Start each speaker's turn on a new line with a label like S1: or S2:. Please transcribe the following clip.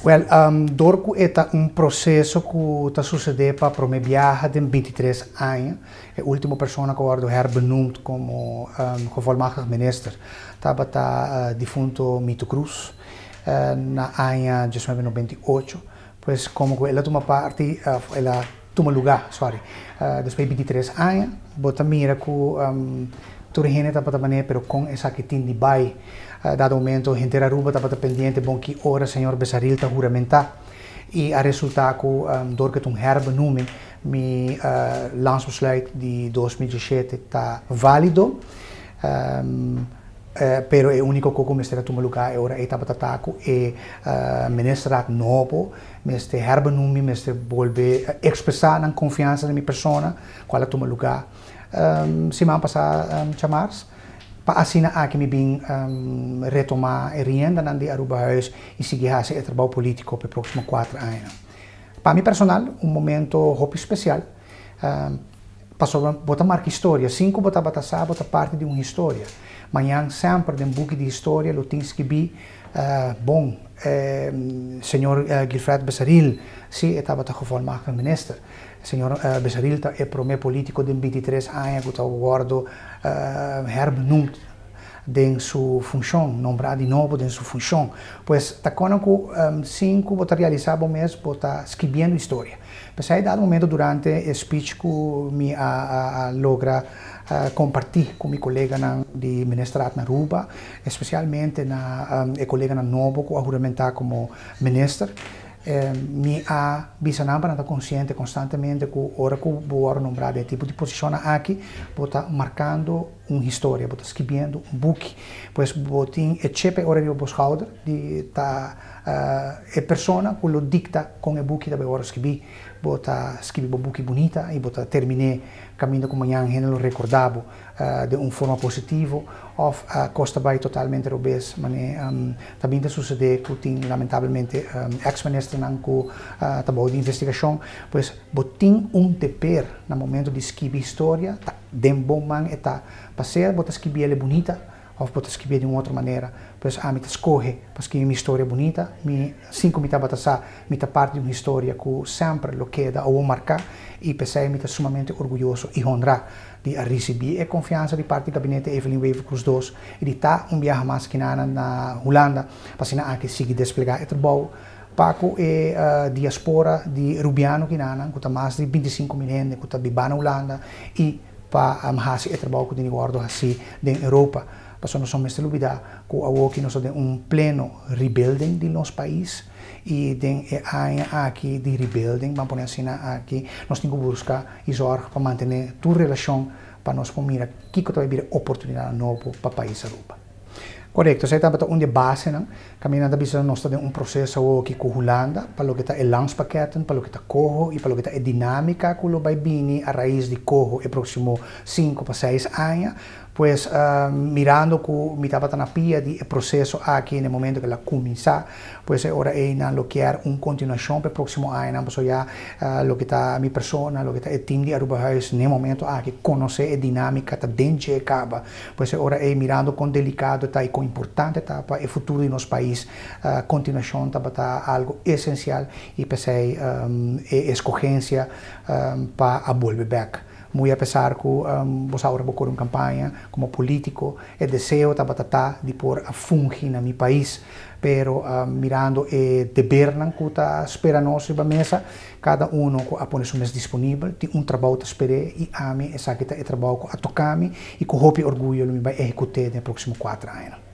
S1: Wel, door cu e ta un proceso cu ta sucede pa prome biaha den 23 aña, e ultimo persona cu a wordo herbenoemd como gevolmachtigd minister tabata difunto Mito Cruz na aña 1998. Pues como cu el a tuma parti, of el a tuma luga, sorry, despues di 23 aña, bo ta mira cu tur hende tabata manera, pero con esaki tin di bay? Dado momento henter Aruba tabata pendiente bon ki ora señor Besaril ta huramenta y a resulta cu door cu ta un herbenoeming, mi landsbesluit di 2017 ta valido, pero e unico cu mester a tuma luga e ora ey tabata ta cu e ministerraad nobo mester herbenoemi, mester bolbe expresa nan confiansa den mi persona, cual a tuma luga siman pasa djamars, pa asina aki mi bin retoma e riendanan di Arubahuis y sigui haci e trabou politico pa e proximo 4 añanan. Pa mi personal, un momento hopi special, pasobra bo ta marca historia, sin cu bo tabata sa, bo ta parti di un historia. Mañan semper den buki di historia lo tin skibi, bon, señor Guilfred Besaril, si e tabata gevolmachtigd minister. Señor Besaril ta e prome politico den 23 aña cu ta wordo herbenoemd den su funcion, nombra di nobo den su funcion. Pues ta cono cu sin cu bo ta realisa bo mes, bo ta scribiendo historia. Pesey dado momento durante e speech cu mi a logra comparti cu mi coleganan di ministerraad na Aruba, especialmente na e coleganan nobo cu a huramenta como minister, mi a bisa nan pa nan ta consciente constantemente cu ora cu bo wordo nombra den tipo di posicionnan aki, bo ta marcando un historia, bo ta scribiendo un buki. Pues bo tin e chip e ora riba bo schouder di ta e persona cu lo dicta con e buki ta bay wordo scribi. Bo ta scribi bo buki bunita y bo ta termine caminda cu mañan hende lo recorda bo den un forma positivo of cos ta bay totalmente robes, mane ta bin ta sucede cu tin lamentablemente ex-ministernan cu ta bao di investigacion. Pues bo tin un deber na momento di scribi historia, ta den bo man e ta pa ser bo ta scribi ele bunita of bo ta scribi di un otro manera. Pues ami ta scoge pa scribi mi historia bunita, mi sin cu mi tabata sa, mi ta parti di un historia cu semper lo keda awo marca y pesey mi ta sumamente orguyoso y honra di a ricibi e confiansa di parti gabinete Evelyn Wever-Croes dos y di ta un biaha mas kinana na Hulanda pa asina aki sigui desplega e trabou pa cu e diaspora di Rubiano kinana cu ta mas di 25.000 hende cu ta biba na Hulanda y pa haci e trabou cu tin di wordo haci den Europa. Pasobra nos no mester lubida cu awoki nos ta den un pleno rebuilding di nos pais y den e aña aki di rebuilding, ban pone asina aki, nos tin cu busca y zorg pa mantene tur relacion pa nos por mira kico ta bay bira oportunidad nobo pa pais Aruba. Correcto, esey tabata un di e basenan. Caminda ta bisa nos ta den un proceso awoki cu Hulanda pa loke ta e landspakketten, pa loke ta coho y pa loke ta e dinamica cu lo bay bini a raiz di coho e proximo 5 pa 6 aña. Pues mirando cu mi tabata na pia di e proceso aki na e momento cu el a cuminsa, pues e ora ey nan lo kier un continuacion pa e proximo añanan, pasobra ya loke ta mi persona, loke ta e team di Arubahuis na e momento aki conoce e dinamica ta den dje caba. Pues e ora ey mirando con delicado ta y con importante ta pa e futuro di nos pais, continuacion tabata algo esencial y pesey e escogencia pa a bolbe bek. Muy a pesar cu bo sa ora bo core un campaña como politico, e deseo tabata ta di por a fungi na mi pais, pero mirando e debernan cu ta spera nos riba mesa, cada uno cu a pone su mes disponibel tin un trabou ta sper'é y ami esaki ta e trabou cu a toca mi y cu hopi orguyo lo mi bay ehecut'é den e proximo 4 añanan.